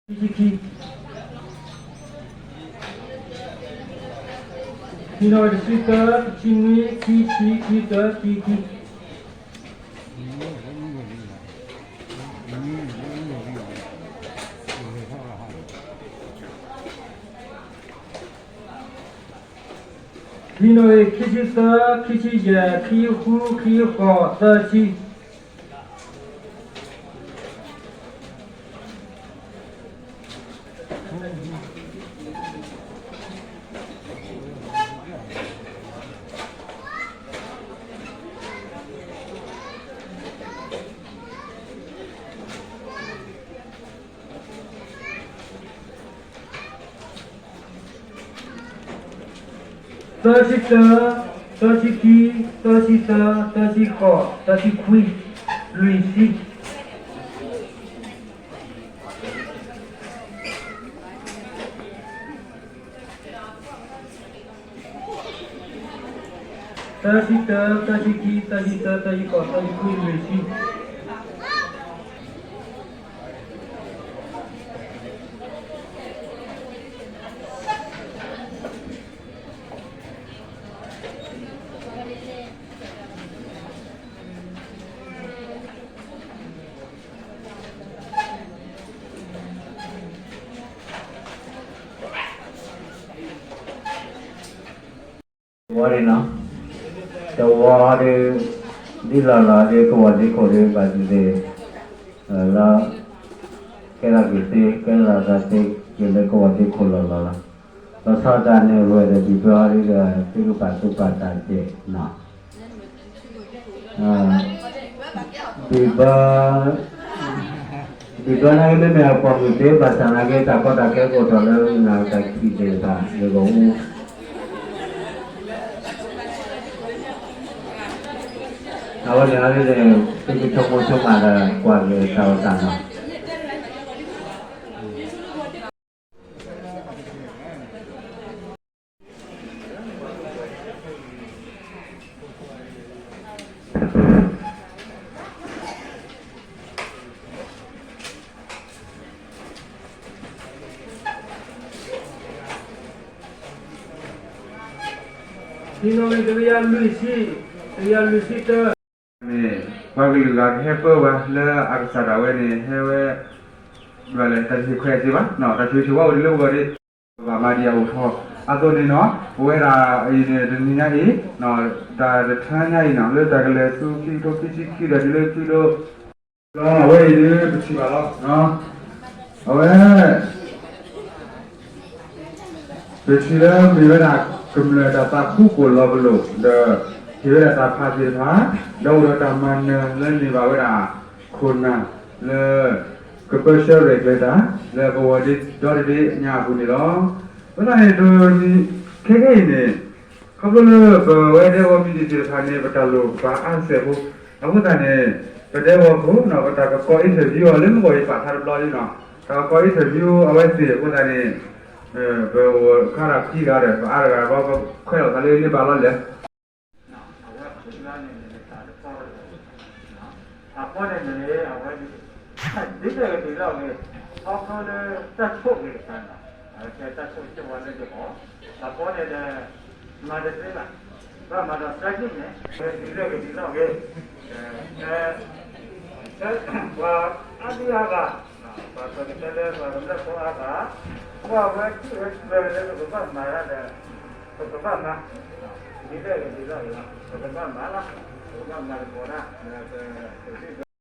ခံဆံခံ, ခံနွံ တဆံသၢ, ခံဆံနွံ, ခံဆံ, ခံသၢ, ခံခံ. ခံနွံ ခံဆံသၢ, ခံဆံယဲၢ်, ခံဃု, ခံဃိး, သၢဆံ. သၢဆံတၢ, သၢဆံခံ, သၢဆံသၢ, သၢဆံဃိး, သၢဆံခွံ, လွံၢ်ဆံ. သၢဆံတၢ, သၢဆံခံ, သၢဆံသၢ, သၢဆံဃိး, သၢဆံခွံ, လွံၢ်ဆံ. ဝါဒ်နီၤ, တဝီဒီး ဒ်လီၤလီၤဒီး ကဝီၤဒ့ခိၣ်ဒီး ဘၣ်သ့ၣ်သ့ၣ် လၢ ကဲလီၤက့ၤသ့ ကဲလီၤသးသ့က့ၤလၢကဝီၤဒ့ခိၣ်လီၤလီၤလီၤ. လီၤဆီဒၣ်န့ၣ် ဝဲဒီးဘံၣ်ဘၢဟီဒ်ဒီး သုကပာ်သူၣ်ပာ်သးကဲးနီၤ. ဘံၣ်ဘၢ ဘံၣ်ဘၢနာ်က့မ့မ့ၢ်အပှၤမုၣ်သ့ ဘၣ်ဆၣ်နာ်က့တၢ်ကီတၢ်ခဲကအိၣ်ထီၣ်လၢနၤတၢ်ခံးသ့ၣ်တဖၣ် ယကအိၣ် အဝဲန့ၣ်အဂ့ၢ်န့ၣ် သုကဆိကမိၣ်ဆိကမးဒီးကွၢ်က့ၤတၢ်အိၣ်သးနီၤ. ဟံးန့ၢ်တကယၤလွံၢ်ဆံ, တကယၤလွံၢ်ဆံတၢ န့ၣ် ပှၤကလုာ်ဂၤကဟဲပၢဝဲလၢအကစၢ်ဒၣ်ဝဲန့ၣ် ဟဲဝဲ ဒ်လဲၣ် တၢ်တဆံခွဲးစ့ဘၣ်, တၢ်ဆံခွဲးစ့ဝဲအိၣ်ဒ်လၢပဂီၢ်ဒ် ပဘၣ်မၤဒံးအအိၣ်ထီၣ် အသိးန့ၣ်နီၤ ပဝဲဒၣ်အံၤန့ၣ် တနံၤညါအံၤ တၢ်တထါညါအံၤနီၤ လၢတၢ်ကလဲၤဆူခံကထိခံဆံခံဒီးတုၤလၢခံကထိ ဒီးအဝဲအံၤဒ်ပထံၣ်ဘၣ်လီၤ. အဝဲ ပထံၣ်လၢမ့ၢ်ဝဲဒၣ်ကမျၢၢ်တၢ်သးခုကိၢ်လီၤပလိာ် ဒီး ဟ့ၣ်ဝဲဒၣ်တၢ်ဖးသ့ၣ်တဖၣ် ဒီးအိၣ်ဒီးတၢ်မၤနၢၤလၢန့ၢ်ဘၣ်ဝဲဒၣ် ခိၣ်နၢ် လၢ ကပၢဆှၢရဲၣ်ကျဲၤတၢ် လၢကဝီၤဒ့ဒီတဒ့ညါအပူၤန့ၣ်လီၤ. အဃိသတးန့ၣ် တနံၤ ခဲခဲအံၤန့ၣ် ခီဖျိလၢပဝဲဒဲကဝီၤမံၤဒံးသ့ၣ်တဖၣ်န့ၣ် ပတၢ်လိၣ်ဘၣ်အါစဲးဖိ အဃိသတးန့ၣ် ပဒဲကဝီၤဖိနီၤ ပတၢ်ကကိး interview အီၤလၢမုၢ်ဂီၤအံၤ ပာ်ဖျါတဘျီဒ်နီၤ တၢ်ကကိး interview အဝဲသ့ၣ်အဃိသတးန့ၣ် ပအိၣ်ခါတၢ်ခံဂၤဒီး ပအါတဂၤဘၣ် ပခွဲးလီၤသးလၢလၢဘၣ်လီၤလဲၣ် အဝဲန့ၣ်န့ၣ် တၢ်တကီတလၢာ် အဃိန့ၣ်န့ၣ် အဝဲ ဒ်လဲၣ်ဂ့ၤဒ်လဲၣ်ဂ့ၤ ခီဖျိလၢတၢ်ဆိၣ်ဂ့ၤတခါနီၤ အဝဲတဲတၢ်ဆိၣ်ဂ့ၤဆိၣ်ဝါလၢယဂီၢ် အဃိန့ၣ်ဒီး မၤတသ့ဘၣ် ဘၣ်မၤဒီးသၢနံၣ်န့ၣ် ဒ်လဲၣ်ဂ့ၤဒ်လဲၣ်ဂ့ၤ ပှၤအါဒံအါဂၤ ပှၤကတဲလၢပှၤကမျၢၢ်ဖိအါဂၤ ပှၤဝဲထံၣ်ဝဲကျၢၤလၢပကဘၣ်မၤတၢ်ဒီး ပကဘၣ်မၤ ဒ်လဲၣ်ဂ့ၤဒ်လဲၣ်ဂ့ၤ ပကဘၣ်မၤလီၤ ပကဘၣ်မၤတဘျီဒၣ် ပ